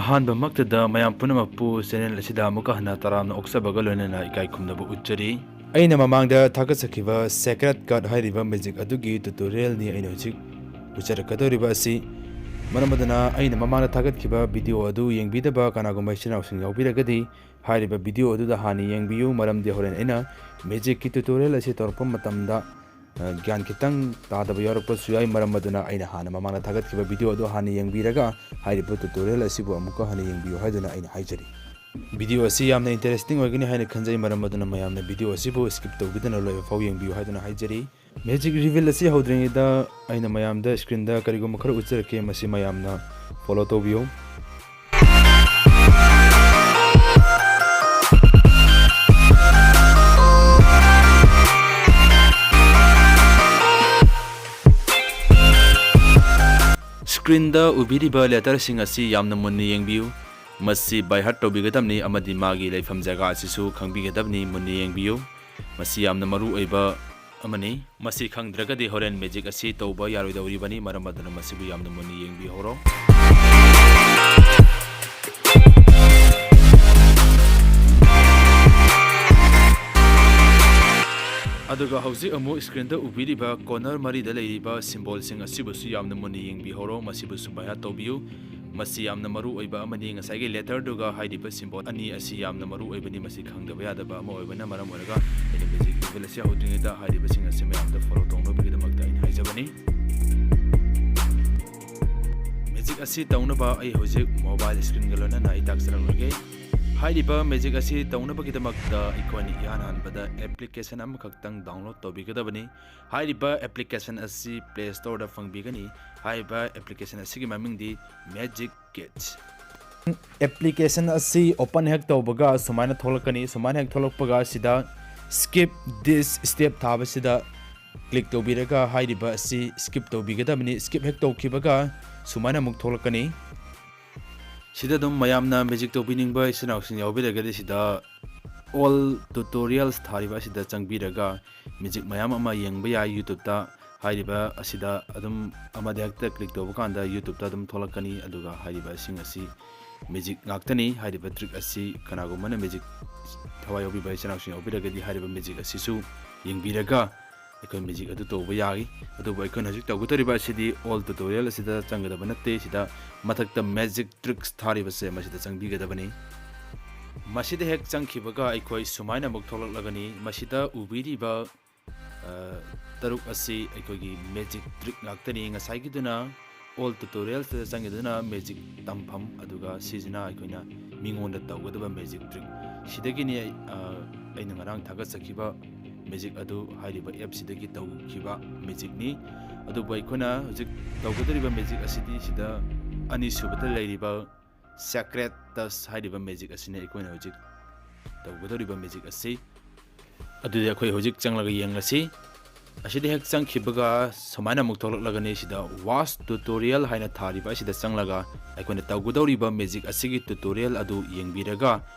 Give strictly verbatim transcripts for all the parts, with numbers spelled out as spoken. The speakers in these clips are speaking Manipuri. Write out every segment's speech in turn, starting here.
ꯑꯍꯥꯟꯕꯃꯛꯇꯗ ꯃꯌꯥꯝ ꯄꯨꯝꯅꯃꯛꯄꯨ channel ꯑꯁꯤꯗ ꯑꯃꯨꯛꯀ ꯍꯟꯅ ꯇꯔꯥꯝꯅ ꯑꯣꯛꯆꯕꯒ ꯂꯣꯏꯅꯅ ꯏꯀꯥꯏ ꯈꯨꯝꯅꯕ ꯎꯠꯆꯔꯤ꯫ ꯑꯩꯅ ꯃꯃꯥꯡꯗ ꯊꯥꯒꯠꯆꯈꯤꯕ Sacred Card ꯍꯥꯏꯔꯤꯕ magic ꯑꯗꯨꯒꯤ tutorial ꯅꯤ ꯑꯩꯅ ꯍꯧꯖꯤꯛ ꯎꯠꯆꯔꯛꯀꯗꯧꯔꯤꯕ ꯑꯁꯤ꯫ ꯃꯔꯝ ꯑꯗꯨꯅ ꯑꯩꯅ ꯃꯃꯥꯡꯗ ꯊꯥꯒꯠꯈꯤꯕ video ꯑꯗꯨ ꯌꯦꯡꯕꯤꯗꯕ ꯀꯅꯥꯒꯨꯝꯕ ꯏꯆꯤꯟ ꯏꯅꯥꯎꯁꯤꯡ ꯌꯥꯎꯕꯤꯔꯒꯗꯤ ꯍꯥꯏꯔꯤꯕ video ꯑꯗꯨꯗ ꯍꯥꯟꯅ ꯌꯦꯡꯕꯤꯌꯨ, ꯃꯔꯝꯗꯤ ꯍꯣꯔꯦꯟ ꯑꯩꯅ magic ꯀꯤ tutorial ꯑꯁꯤ ꯇꯧꯔꯛꯄ ꯃꯇꯝꯗ ꯑ, ꯒ꯭ꯌꯥꯟ ꯈꯤꯇꯪ ꯇꯥꯗꯕ ꯌꯥꯎꯔꯛꯄꯁꯨ ꯌꯥꯏ꯫ ꯃꯔꯝ ꯑꯗꯨꯅ ꯑꯩꯅ ꯍꯥꯟꯅ ꯃꯃꯥꯡꯗ ꯊꯥꯒꯠꯈꯤꯕ video ꯑꯗꯨ ꯍꯥꯟꯅ ꯌꯦꯡꯕꯤꯔꯒ ꯍꯥꯏꯔꯤꯕ tutorial ꯑꯁꯤꯕꯨ ꯑꯃꯨꯛꯀ ꯍꯟꯅ ꯌꯦꯡꯕꯤꯌꯨ ꯍꯥꯏꯗꯨꯅ ꯑꯩꯅ ꯍꯥꯏꯖꯔꯤ꯫ Video ꯑꯁꯤ ꯌꯥꯝꯅ interesting ꯑꯣꯏꯒꯅꯤ ꯍꯥꯏꯅ ꯈꯟꯖꯩ꯫ ꯃꯔꯝ ꯑꯗꯨꯅ ꯃꯌꯥꯝꯅ video ꯑꯁꯤꯕꯨ skip ꯇꯧꯕꯤꯗꯅ ꯂꯣꯏꯕ ꯐꯥꯎ ꯌꯦꯡꯕꯤꯌꯨ ꯍꯥꯏꯗꯨꯅ ꯍꯥꯏꯖꯔꯤ꯫ Magic reveal ꯑꯁꯤ ꯍꯧꯗ꯭ꯔꯤꯉꯩꯗ ꯑꯩꯅ ꯃꯌꯥꯝꯗ screen ꯗ ꯀꯔꯤꯒꯨꯝꯕ ꯈꯔ ꯎꯠꯆꯔꯛꯀꯦ, ꯃꯁꯤ ꯃꯌꯥꯝꯅ follow ꯇꯧꯕꯤꯌꯨ꯫ Screen ꯗ ꯎꯕꯤꯔꯤꯕ letter ꯁꯤꯡ ꯑꯁꯤ ꯌꯥꯝꯅ ꯃꯨꯟꯅ ꯌꯦꯡꯕꯤꯌꯨ꯫ ꯃꯁꯤ by heart ꯇꯧꯕꯤꯒꯗꯕꯅꯤ ꯑꯃꯗꯤ ꯃꯥꯒꯤ ꯂꯩꯐꯝ ꯖꯒꯥ ꯑꯁꯤꯁꯨ ꯈꯪꯕꯤꯒꯗꯕꯅꯤ꯫ ꯃꯨꯟꯅ ꯌꯦꯡꯕꯤꯌꯨ꯫ ꯃꯁꯤ ꯌꯥꯝꯅ ꯃꯔꯨ ꯑꯣꯏꯕ ꯑꯃꯅꯤ꯫ ꯃꯁꯤ ꯈꯪꯗ꯭ꯔꯒꯗꯤ ꯍꯣꯔꯦꯟ magic ꯑꯁꯤ ꯇꯧꯕ ꯌꯥꯔꯣꯏꯗꯧꯔꯤꯕꯅꯤ꯫ ꯃꯔꯝ ꯑꯗꯨꯅ ꯃꯁꯤꯕꯨ ꯌꯥꯝꯅ ꯃꯨꯟꯅ ꯌꯦꯡꯕꯤꯍꯧꯔꯣ꯫ ꯑꯗꯨꯒ ꯍꯧꯖꯤꯛ ꯑꯃꯨꯛ screen ꯗ ꯎꯕꯤꯔꯤꯕ corner ꯃꯔꯤꯗ ꯂꯩꯔꯤꯕ symbol ꯁꯤꯡ ꯑꯁꯤꯕꯨꯁꯨ ꯌꯥꯝꯅ ꯃꯨꯟꯅ ꯌꯦꯡꯕꯤꯍꯧꯔꯣ꯫ ꯃꯁꯤꯕꯨꯁꯨ by heart ꯇꯧꯕꯤꯌꯨ꯫ ꯃꯁꯤ ꯌꯥꯝꯅ ꯃꯔꯨ ꯑꯣꯏꯕ ꯑꯃꯅꯤ꯫ ꯉꯁꯥꯏꯒꯤ letter ꯗꯨꯒ ꯍꯥꯏꯔꯤꯕ symbol ꯑꯅꯤ ꯑꯁꯤ ꯌꯥꯝꯅ ꯃꯔꯨ ꯑꯣꯏꯕꯅꯤ꯫ ꯃꯁꯤ ꯈꯪꯗꯕ ꯌꯥꯗꯕ ꯑꯃ ꯑꯣꯏꯕꯅ ꯃꯔꯝ ꯑꯣꯏꯔꯒ ꯑꯩꯅ magic reveal ꯑꯁꯤ ꯍꯧꯗ꯭ꯔꯤꯉꯩꯗ ꯍꯥꯏꯔꯤꯕꯁꯤꯡ ꯑꯁꯤ ꯃꯌꯥꯝꯗ follow ꯇꯧꯅꯕꯒꯤꯗꯃꯛꯇ ꯑꯩꯅ ꯍꯥꯏꯖꯕꯅꯤ꯫ Magic ꯑꯁꯤ ꯇꯧꯅꯕ ꯑꯩ ꯍꯧꯖꯤꯛ mobile screen ꯒ ꯂꯣꯏꯅꯅ ꯑꯩ ꯇꯥꯛꯆꯔꯛꯂꯒꯦ꯫ ꯍꯥꯏꯔꯤꯕ magic ꯑꯁꯤ ꯇꯧꯅꯕꯒꯤꯗꯃꯛꯇ ꯑꯩꯈꯣꯏꯅ ꯏꯍꯥꯟ ꯍꯥꯟꯕꯗ application ꯑꯃꯈꯛꯇꯪ download ꯇꯧꯕꯤꯒꯗꯕꯅꯤ꯫ ꯍꯥꯏꯔꯤꯕ application ꯑꯁꯤ Play Store ꯗ ꯐꯪꯕꯤꯒꯅꯤ꯫ ꯍꯥꯏꯔꯤꯕ application ꯑꯁꯤꯒꯤ ꯃꯃꯤꯡꯗꯤ Magic Catch꯫ Application ꯑꯁꯤ open ꯍꯦꯛ ꯇꯧꯕꯒ ꯁꯨꯃꯥꯏꯅ ꯊꯣꯛꯂꯛꯀꯅꯤ꯫ ꯁꯨꯃꯥꯏꯅ ꯍꯦꯛ ꯊꯣꯛꯂꯛꯄꯒ ꯁꯤꯗ skip this step ꯊꯥꯕꯁꯤꯗ click ꯇꯧꯕꯤꯔꯒ ꯍꯥꯏꯔꯤꯕ ꯑꯁꯤ skip ꯇꯧꯕꯤꯒꯗꯕꯅꯤ꯫ Skip ꯍꯦꯛ ꯇꯧꯈꯤꯕꯒ ꯁꯨꯃꯥꯏꯅ ꯑꯃꯨꯛ ꯊꯣꯛꯂꯛꯀꯅꯤ꯫ ꯁꯤꯗ ꯑꯗꯨꯝ ꯃꯌꯥꯝꯅ magic ꯇꯧꯕꯤꯅꯤꯡꯕ ꯏꯆꯤꯟ ꯏꯅꯥꯎꯁꯤꯡ ꯌꯥꯎꯕꯤꯔꯒꯗꯤ ꯁꯤꯗ all tutorials ꯊꯥꯔꯤꯕ ꯑꯁꯤꯗ ꯆꯪꯕꯤꯔꯒ magic ꯃꯌꯥꯝ ꯑꯃ ꯌꯦꯡꯕ ꯌꯥꯏ YouTube ꯇ꯫ ꯍꯥꯏꯔꯤꯕ ꯑꯁꯤꯗ ꯑꯗꯨꯝ ꯑꯃꯗ ꯍꯦꯛꯇ ꯀ꯭ꯂꯤꯛ ꯇꯧꯕ ꯀꯥꯟꯗ ꯌꯨꯇ꯭ꯌꯨꯕꯇ ꯑꯗꯨꯝ ꯊꯣꯛꯂꯛꯀꯅꯤ꯫ ꯑꯗꯨꯒ ꯍꯥꯏꯔꯤꯕꯁꯤꯡ ꯑꯁꯤ ꯃꯦꯖꯤꯛ ꯉꯥꯛꯇꯅꯤ꯫ ꯍꯥꯏꯔꯤꯕ ꯇ꯭ꯔꯤꯛ ꯑꯁꯤ ꯀꯅꯥꯒꯨꯝꯕꯅ ꯃꯦꯖꯤꯛ ꯊꯋꯥꯏ ꯌꯥꯎꯕꯤꯕ ꯏꯆꯤꯟ ꯏꯅꯥꯎꯁꯤꯡ ꯌꯥꯎꯕꯤꯔꯒꯗꯤ ꯍꯥꯏꯔꯤꯕ ꯃꯦꯖꯤꯛ ꯑꯁꯤꯁꯨ ꯌꯦꯡꯕꯤꯔꯒ ꯑꯩꯈꯣꯏ ꯃꯦꯖꯤꯛ ꯑꯗꯨ ꯇꯧꯕ ꯌꯥꯏ꯫ ꯑꯗꯨꯕꯨ ꯑꯩꯈꯣꯏꯅ ꯍꯧꯖꯤꯛ ꯇꯧꯒꯗꯧꯔꯤꯕ ꯑꯁꯤꯗꯤ ꯑꯣꯜ ꯇ꯭ꯌꯨꯇꯣꯔꯤꯌꯦꯜ ꯑꯁꯤꯗ ꯆꯪꯒꯗꯕ ꯅꯠꯇꯦ꯫ ꯁꯤꯗ ꯃꯊꯛꯇ ꯃꯦꯖꯤꯛ ꯇ꯭ꯔꯤꯛꯁ ꯊꯥꯔꯤꯕꯁꯦ ꯃꯁꯤꯗ ꯆꯪꯕꯤꯒꯗꯕꯅꯤ꯫ ꯃꯁꯤꯗ ꯍꯦꯛ ꯆꯪꯈꯤꯕꯒ ꯑꯩꯈꯣꯏ ꯁꯨꯃꯥꯏꯅ ꯑꯃꯨꯛ ꯊꯣꯛꯂꯛꯂꯒꯅꯤ꯫ ꯃꯁꯤꯗ ꯎꯕꯤꯔꯤꯕ ꯑ, ꯇꯔꯨꯛ ꯑꯁꯤ ꯑꯩꯈꯣꯏꯒꯤ ꯃꯦꯖꯤꯛ ꯇ꯭ꯔꯤꯛ ꯉꯥꯛꯇꯅꯤ꯫ ꯉꯁꯥꯏꯒꯤꯗꯨꯅ ꯑꯣꯜ ꯇ꯭ꯌꯨꯇꯣꯔꯤꯌꯦꯜꯁꯤꯗ ꯆꯪꯈꯤꯗꯨꯅ ꯃꯦꯖꯤꯛ ꯇꯝꯐꯝ, ꯑꯗꯨꯒ ꯁꯤꯁꯤꯅ ꯑꯩꯈꯣꯏꯅ ꯃꯤꯉꯣꯟꯗ ꯇꯧꯒꯗꯕ ꯃꯦꯖꯤꯛ ꯇ꯭ꯔꯤꯛ꯫ ꯁꯤꯗꯒꯤꯅꯤ ꯑꯩ, ꯑ, ꯑꯩꯅ ꯉꯔꯥꯡ ꯊꯥꯒꯠꯆꯈꯤꯕ ꯃꯦꯖꯤꯛ ꯑꯗꯨ ꯍꯥꯏꯔꯤꯕ ꯑꯦꯞꯁꯤꯗꯒꯤ ꯇꯧꯈꯤꯕ ꯃꯦꯖꯤꯛꯅꯤ꯫ ꯑꯗꯨꯕꯨ ꯑꯩꯈꯣꯏꯅ ꯍꯧꯖꯤꯛ ꯇꯧꯒꯗꯧꯔꯤꯕ ꯃꯦꯖꯤꯛ ꯑꯁꯤꯗꯤ ꯁꯤꯗ ꯑꯅꯤꯁꯨꯕꯗ ꯂꯩꯔꯤꯕ ꯁꯦꯀ꯭ꯔꯦꯠ ꯇꯁ ꯍꯥꯏꯔꯤꯕ ꯃꯦꯖꯤꯛ ꯑꯁꯤꯅꯤ ꯑꯩꯈꯣꯏꯅ ꯍꯧꯖꯤꯛ ꯇꯧꯒꯗꯧꯔꯤꯕ ꯃꯦꯖꯤꯛ ꯑꯁꯤ꯫ ꯑꯗꯨꯗꯤ ꯑꯩꯈꯣꯏ ꯍꯧꯖꯤꯛ ꯆꯪꯂꯒ ꯌꯦꯡꯂꯁꯤ꯫ ꯑꯁꯤꯗ ꯍꯦꯛ ꯆꯪꯈꯤꯕꯒ ꯁꯨꯃꯥꯏꯅ ꯑꯃꯨꯛ ꯊꯣꯛꯂꯛꯂꯒꯅꯤ꯫ ꯁꯤꯗ ꯋꯥꯆ ꯇ꯭ꯌꯨꯇꯣꯔꯤꯌꯦꯜ ꯍꯥꯏꯅ ꯊꯥꯔꯤꯕ ꯑꯁꯤꯗ ꯆꯪꯂꯒ ꯑꯩꯈꯣꯏꯅ ꯇꯧꯒꯗꯧꯔꯤꯕ ꯃꯦꯖꯤꯛ ꯑꯁꯤꯒꯤ ꯇ꯭ꯌꯨꯇꯣꯔꯤꯌꯦꯜ ꯑꯗꯨ ꯌꯦꯡꯕꯤꯔꯒ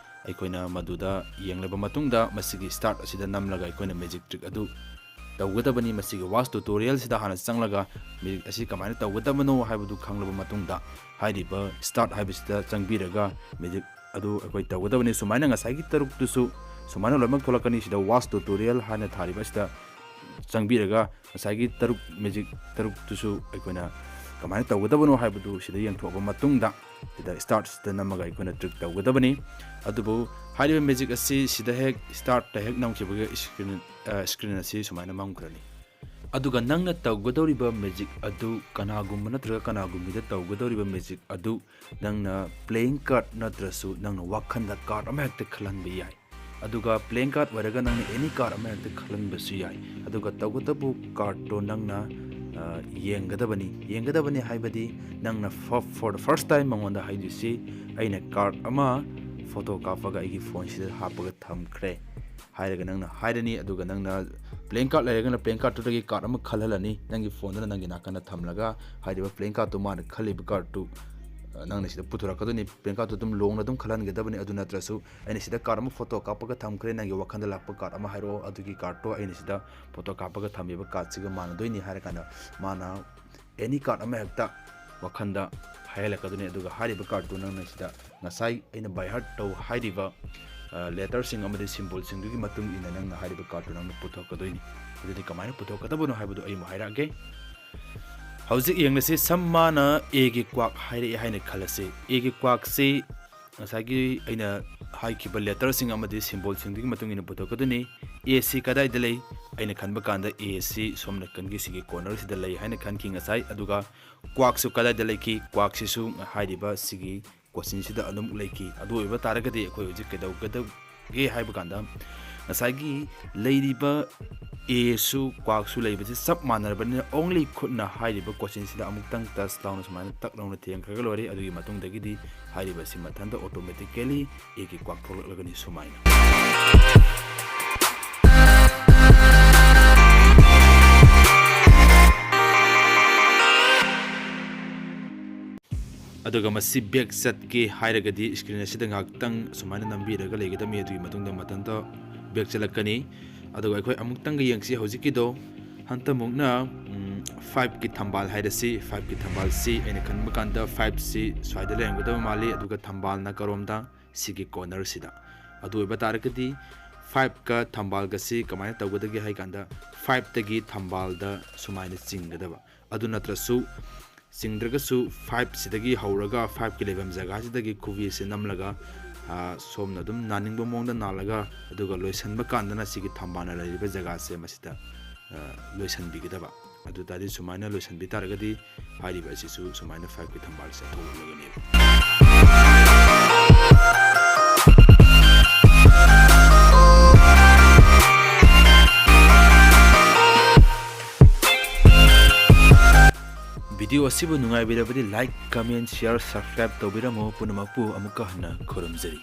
ꯑꯩꯈꯣꯏꯅ ꯃꯗꯨꯗ ꯌꯦꯡꯂꯕ ꯃꯇꯨꯡꯗ ꯃꯁꯤꯒꯤ ꯁ꯭ꯇꯥꯔꯠ ꯑꯁꯤꯗ ꯅꯝꯂꯒ ꯑꯩꯈꯣꯏꯅ ꯃꯦꯖꯤꯛ ꯇ꯭ꯔꯤꯛ ꯑꯗꯨ ꯇꯧꯒꯗꯕꯅꯤ꯫ ꯃꯁꯤꯒꯤ ꯋꯥꯆ ꯇ꯭ꯌꯨꯇꯣꯔꯤꯌꯦꯜꯁꯤꯗ ꯍꯥꯟꯅ ꯆꯪꯂꯒ ꯃꯦꯖꯤꯛ ꯑꯁꯤ ꯀꯃꯥꯏꯅ ꯇꯧꯒꯗꯕꯅꯣ ꯍꯥꯏꯕꯗꯨ ꯈꯪꯂꯕ ꯃꯇꯨꯡꯗ ꯍꯥꯏꯔꯤꯕ ꯁ꯭ꯇꯥꯔꯠ ꯍꯥꯏꯕꯁꯤꯗ ꯆꯪꯕꯤꯔꯒ ꯃꯦꯖꯤꯛ ꯑꯗꯨ ꯑꯩꯈꯣꯏ ꯇꯧꯒꯗꯕꯅꯤ꯫ ꯁꯨꯃꯥꯏꯅ ꯉꯁꯥꯏꯒꯤ ꯇꯔꯨꯛꯇꯨꯁꯨ ꯁꯨꯃꯥꯏꯅ ꯂꯣꯏꯅꯃꯛ ꯊꯣꯛꯂꯛꯀꯅꯤ꯫ ꯁꯤꯗ ꯋꯥꯆ ꯇ꯭ꯌꯨꯇꯣꯔꯤꯌꯦꯜ ꯍꯥꯏꯅ ꯊꯥꯔꯤꯕ ꯑꯁꯤꯗ ꯆꯪꯕꯤꯔꯒ ꯉꯁꯥꯏꯒꯤ ꯇꯔꯨꯛ ꯃꯦꯖꯤꯛ ꯇꯔꯨꯛꯇꯨꯁꯨ ꯑꯩꯈꯣꯏꯅ ꯀꯃꯥꯏꯅ ꯇꯧꯒꯗꯕꯅꯣ ꯍꯥꯏꯕꯗꯨ ꯁꯤꯗ ꯌꯦꯡꯊꯣꯛꯑꯕ ꯃꯇꯨꯡꯗ ꯁꯤꯗ ꯁ꯭ꯇꯥꯔꯠꯁꯤꯗ ꯅꯝꯃꯒ ꯑꯩꯈꯣꯏꯅ ꯇ꯭ꯔꯤꯛ ꯇꯧꯒꯗꯕꯅꯤ꯫ ꯑꯗꯨꯕꯨ ꯍꯥꯏꯔꯤꯕ ꯃꯦꯖꯤꯛ ꯑꯁꯤ ꯁꯤꯗ ꯍꯦꯛ ꯁ꯭ꯇꯥꯔꯠꯇ ꯍꯦꯛ ꯅꯝꯈꯤꯕꯒ ꯁ꯭ꯀ꯭ꯔꯤꯟ, ꯑ, ꯁ꯭ꯀ꯭ꯔꯤꯟ ꯑꯁꯤ ꯁꯨꯃꯥꯏꯅ ꯃꯝꯈ꯭ꯔꯅꯤ꯫ ꯑꯗꯨꯒ ꯅꯪꯅ ꯇꯧꯒꯗꯧꯔꯤꯕ ꯃꯦꯖꯤꯛ ꯑꯗꯨ ꯀꯅꯥꯒꯨꯝꯕ ꯅꯠꯇ꯭ꯔꯒ ꯀꯅꯥꯒꯨꯝꯕꯤꯗ ꯇꯧꯒꯗꯧꯔꯤꯕ ꯃꯦꯖꯤꯛ ꯑꯗꯨ ꯅꯪꯅ ꯄ꯭ꯂꯦꯌꯤꯡ ꯀꯥꯔꯠ ꯅꯠꯇ꯭ꯔꯁꯨ ꯅꯪꯅ ꯋꯥꯈꯜꯗ ꯀꯥꯔꯠ ꯑꯃ ꯍꯦꯛꯇ ꯈꯜꯍꯟꯕ ꯌꯥꯏ꯫ ꯑꯗꯨꯒ ꯄ꯭ꯂꯦꯌꯤꯡ ꯀꯥꯔꯠ ꯑꯣꯏꯔꯒ ꯅꯪꯅ ꯑꯦꯅꯤ ꯀꯥꯔꯠ ꯑꯃ ꯍꯦꯛꯇ ꯈꯜꯍꯟꯕꯁꯨ ꯌꯥꯏ꯫ ꯑꯗꯨꯒ ꯇꯧꯒꯇꯕꯨ ꯀꯥꯔꯠꯇꯣ ꯅꯪꯅ, ꯑ, ꯌꯦꯡꯒꯗꯕꯅꯤ꯫ ꯌꯦꯡꯒꯗꯕꯅꯤ ꯍꯥꯏꯕꯗꯤ ꯅꯪꯅ for the first time ꯃꯉꯣꯟꯗ ꯍꯥꯏꯗꯣꯏꯁꯤ, "ꯑꯩꯅ ꯀꯥꯔꯠ ꯑꯃ ꯐꯣꯇꯣ ꯀꯥꯞꯄꯒ ꯑꯩꯒꯤ ꯐꯣꯟꯁꯤꯗ ꯍꯥꯞꯄꯒ ꯊꯝꯈ꯭ꯔꯦ" ꯍꯥꯏꯔꯒ ꯅꯪꯅ ꯍꯥꯏꯔꯅꯤ꯫ ꯑꯗꯨꯒ ꯅꯪꯅ ꯄ꯭ꯂꯦꯌꯤꯡ ꯀꯥꯔꯠ ꯂꯩꯔꯒꯅ ꯄ꯭ꯂꯦꯌꯤꯡ ꯀꯥꯔꯠꯇꯨꯗꯒꯤ ꯀꯥꯔꯠ ꯑꯃ ꯈꯜꯍꯜꯂꯅꯤ꯫ ꯅꯪꯒꯤ ꯐꯣꯟꯗꯨꯅ ꯅꯪꯒꯤ ꯅꯥꯀꯟꯗ ꯊꯝꯂꯒ ꯍꯥꯏꯔꯤꯕ ꯄ꯭ꯂꯦꯌꯤꯡ ꯀꯥꯔꯠꯇꯨ ꯃꯥꯅ ꯈꯜꯂꯤꯕ ꯀꯥꯔꯠꯇꯨ ꯅꯪꯅ ꯁꯤꯗ ꯄꯨꯊꯣꯔꯛꯀꯗꯣꯏꯅꯤ꯫ ꯄꯦꯟ ꯀꯥꯔꯠꯇꯨ ꯑꯗꯨꯝ ꯂꯣꯡꯅ ꯑꯗꯨꯝ ꯈꯜꯍꯟꯒꯗꯕꯅꯤ꯫ ꯑꯗꯨ ꯅꯠꯇ꯭ꯔꯁꯨ ꯑꯩꯅ ꯁꯤꯗ ꯀꯥꯔꯠ ꯑꯃ ꯐꯣꯇꯣ ꯀꯥꯞꯄꯒ ꯊꯝꯈ꯭ꯔꯦ, ꯅꯪꯒꯤ ꯋꯥꯈꯜꯗ ꯂꯥꯛꯄ ꯀꯥꯔꯠ ꯑꯃ ꯍꯥꯏꯔꯛꯑꯣ, ꯑꯗꯨꯒꯤ ꯀꯥꯔꯠꯇꯣ ꯑꯩꯅ ꯁꯤꯗ ꯐꯣꯇꯣ ꯀꯥꯞꯄꯒ ꯊꯝꯃꯤꯕ ꯀꯥꯔꯠꯁꯤꯒ ꯃꯥꯟꯅꯗꯣꯏꯅꯤ ꯍꯥꯏꯔꯀꯥꯟꯗ ꯃꯥꯅ ꯑꯦꯅꯤ ꯀꯥꯔꯠ ꯑꯃ ꯍꯦꯛꯇ ꯋꯥꯈꯜꯗ ꯍꯥꯏꯍꯜꯂꯛꯀꯗꯣꯏꯅꯤ꯫ ꯑꯗꯨꯒ ꯍꯥꯏꯔꯤꯕ ꯀꯥꯔꯠꯇꯨ ꯅꯪꯅ ꯁꯤꯗ ꯉꯁꯥꯏ ꯑꯩꯅ ꯕꯥꯏ ꯍꯥꯔꯠ ꯇꯧ ꯍꯥꯏꯔꯤꯕ ꯂꯦꯇꯔꯁꯤꯡ ꯑꯃꯗꯤ ꯁꯤꯝꯕꯣꯜꯁꯤꯡꯗꯨꯒꯤ ꯃꯇꯨꯡ ꯏꯟꯅ ꯅꯪꯅ ꯍꯥꯏꯔꯤꯕ ꯀꯥꯔꯠꯇꯨ ꯅꯪꯅ ꯄꯨꯊꯣꯛꯀꯗꯣꯏꯅꯤ꯫ ꯑꯗꯨꯗꯤ ꯀꯃꯥꯏꯅ ꯄꯨꯊꯣꯛꯀꯗꯕꯅꯣ ꯍꯥꯏꯕꯗꯨ ꯑꯩ ꯑꯃꯨꯛ ꯍꯥꯏꯔꯛꯑꯒꯦ꯫ ꯍꯧꯖꯤꯛ ꯌꯦꯡꯂꯁꯤ, ꯁꯝ ꯃꯥꯅ ꯑꯦꯒꯤ ꯀ꯭ꯋꯥꯛ ꯍꯥꯏꯔꯛꯑꯦ ꯍꯥꯏꯅ ꯈꯜꯂꯁꯤ꯫ ꯑꯦꯒꯤ ꯀ꯭ꯋꯥꯛꯁꯤ ꯉꯁꯥꯏꯒꯤ ꯑꯩꯅ ꯍꯥꯏꯈꯤꯕ ꯂꯦꯇꯔꯁꯤꯡ ꯑꯃꯗꯤ ꯁꯤꯝꯕꯣꯜꯁꯤꯡꯗꯨꯒꯤ ꯃꯇꯨꯡ ꯏꯟꯅ ꯄꯨꯊꯣꯛꯀꯗꯣꯏꯅꯤ꯫ ꯑꯦꯁꯤ ꯀꯗꯥꯏꯗ ꯂꯩ? ꯑꯩꯅ ꯈꯟꯕ ꯀꯥꯟꯗ ꯑꯦꯁꯤ ꯁꯣꯝ ꯅꯥꯀꯟꯒꯤ ꯁꯤꯒꯤ ꯀꯣꯔꯅꯔꯁꯤꯗ ꯂꯩ ꯍꯥꯏꯅ ꯈꯟꯈꯤ ꯉꯁꯥꯏ꯫ ꯑꯗꯨꯒ ꯀ꯭ꯋꯥꯛꯁꯨ ꯀꯗꯥꯏꯗ ꯂꯩꯈꯤ? ꯀ꯭ꯋꯥꯛꯁꯤꯁꯨ ꯍꯥꯏꯔꯤꯕ ꯁꯤꯒꯤ ꯀꯣꯏꯁꯟꯁꯤꯗ ꯑꯗꯨꯝ ꯂꯩꯈꯤ꯫ ꯑꯗꯨ ꯑꯣꯏꯕ ꯇꯥꯔꯒꯗꯤ ꯑꯩꯈꯣꯏ ꯍꯧꯖꯤꯛ ꯀꯩꯗꯧꯒꯗꯒꯦ ꯍꯥꯏꯕ ꯀꯥꯟꯗ, ꯉꯁꯥꯏꯒꯤ ꯂꯩꯔꯤꯕ ꯑꯦꯁꯨ ꯀ꯭ꯋꯥꯛꯁꯨ ꯂꯩꯕꯁꯤ ꯆꯞ ꯃꯥꯟꯅꯔꯕꯅꯤꯅ, only ꯈꯨꯠꯅ ꯍꯥꯏꯔꯤꯕ ꯀꯣꯏꯁꯟꯁꯤꯗ ꯑꯃꯨꯛꯇꯪ ꯇꯁ ꯇꯧꯅ ꯁꯨꯃꯥꯏꯅ ꯇꯛ ꯂꯥꯎꯅ ꯊꯦꯡꯈ꯭ꯔꯒ ꯂꯣꯏꯔꯦ꯫ ꯑꯗꯨꯒꯤ ꯃꯇꯨꯡꯗꯒꯤꯗꯤ ꯍꯥꯏꯔꯤꯕꯁꯤ ꯃꯊꯟꯇ automatically ꯑꯦꯒꯤ ꯀ꯭ꯋꯥꯛ ꯊꯣꯛꯂꯛꯂꯒꯅꯤ ꯁꯨꯃꯥꯏꯅ꯫ ꯑꯗꯨꯒ ꯃꯁꯤ ꯕꯦꯛ ꯆꯠꯀꯦ ꯍꯥꯏꯔꯒꯗꯤ ꯁ꯭ꯀ꯭ꯔꯤꯟ ꯑꯁꯤꯗ ꯉꯥꯏꯍꯥꯛꯇꯪ ꯁꯨꯃꯥꯏꯅ ꯅꯝꯕꯤꯔꯒ ꯂꯩꯒꯗꯕꯅꯤ꯫ ꯑꯗꯨꯒꯤ ꯃꯇꯨꯡꯗ ꯃꯊꯟꯇ ꯕꯦꯛ ꯆꯠꯂꯛꯀꯅꯤ꯫ ꯑꯗꯨꯒ ꯑꯩꯈꯣꯏ ꯑꯃꯨꯛꯇꯪꯒ ꯌꯦꯡꯁꯤ ꯍꯧꯖꯤꯛꯀꯤꯗꯣ꯫ ꯍꯟꯇꯃꯨꯛꯅ, ꯎꯝ, ꯐꯥꯏꯚꯀꯤ ꯊꯝꯕꯥꯜ ꯍꯥꯏꯔꯁꯤ꯫ ꯐꯥꯏꯚꯀꯤ ꯊꯝꯕꯥꯜꯁꯤ ꯑꯩꯅ ꯈꯟꯕ ꯀꯥꯟꯗ ꯐꯥꯏꯚꯁꯤ ꯁ꯭ꯋꯥꯏꯗ ꯂꯩꯔꯝꯒꯗꯕ ꯃꯥꯜꯂꯤ, ꯑꯗꯨꯒ ꯊꯝꯕꯥꯜꯅ ꯀꯔꯣꯝꯗ? ꯁꯤꯒꯤ ꯀꯣꯔꯅꯔꯁꯤꯗ꯫ ꯑꯗꯨ ꯑꯣꯏꯕ ꯇꯥꯔꯒꯗꯤ ꯐꯥꯏꯚꯀ ꯊꯝꯕꯥꯜꯒꯁꯤ ꯀꯃꯥꯏꯅ ꯇꯧꯒꯗꯒꯦ ꯍꯥꯏ ꯀꯥꯟꯗ, ꯐꯥꯏꯚꯇꯒꯤ ꯊꯝꯕꯥꯜꯗ ꯁꯨꯃꯥꯏꯅ ꯆꯤꯡꯒꯗꯕ꯫ ꯑꯗꯨ ꯅꯠꯇ꯭ꯔꯁꯨ, ꯆꯤꯡꯗ꯭ꯔꯒꯁꯨ ꯐꯥꯏꯚꯁꯤꯗꯒꯤ ꯍꯧꯔꯒ ꯐꯥꯏꯚꯀꯤ ꯂꯩꯐꯝ ꯖꯒꯥꯁꯤꯗꯒꯤ ꯈꯨꯕꯤꯁꯦ ꯅꯝꯂꯒ, ꯑ, ꯁꯣꯝꯅ ꯑꯗꯨꯝ ꯅꯥꯅꯤꯡꯕ ꯃꯑꯣꯡꯗ ꯅꯥꯜꯂꯒ, ꯑꯗꯨꯒ ꯂꯣꯏꯁꯤꯟꯕ ꯀꯥꯟꯗꯅ ꯁꯤꯒꯤ ꯊꯝꯕꯥꯜꯅ ꯂꯩꯔꯤꯕ ꯖꯒꯥꯁꯦ ꯃꯁꯤꯗ, ꯑ, ꯂꯣꯏꯁꯤꯟꯕꯤꯒꯗꯕ꯫ ꯑꯗꯨ ꯇꯥꯔꯗꯤ ꯁꯨꯃꯥꯏꯅ ꯂꯣꯏꯁꯤꯟꯕꯤ ꯇꯥꯔꯒꯗꯤ ꯍꯥꯏꯔꯤꯕ ꯑꯁꯤꯁꯨ ꯁꯨꯃꯥꯏꯅ ꯐꯥꯏꯚꯀꯤ ꯊꯝꯕꯥꯜꯁꯦ ꯊꯣꯛꯂꯛꯂꯒꯅꯦꯕ꯫ ꯚꯤꯗꯤꯑꯣ ꯑꯁꯤꯕꯨ ꯅꯨꯡꯉꯥꯏꯕꯤꯔꯕꯗꯤ like, comment, share, subscribe ꯇꯧꯕꯤꯔꯝꯃꯨ꯫ ꯄꯨꯝꯅꯃꯛꯄꯨ ꯑꯃꯨꯛꯀ ꯍꯟꯅ ꯈꯨꯔꯨꯝꯖꯔꯤ꯫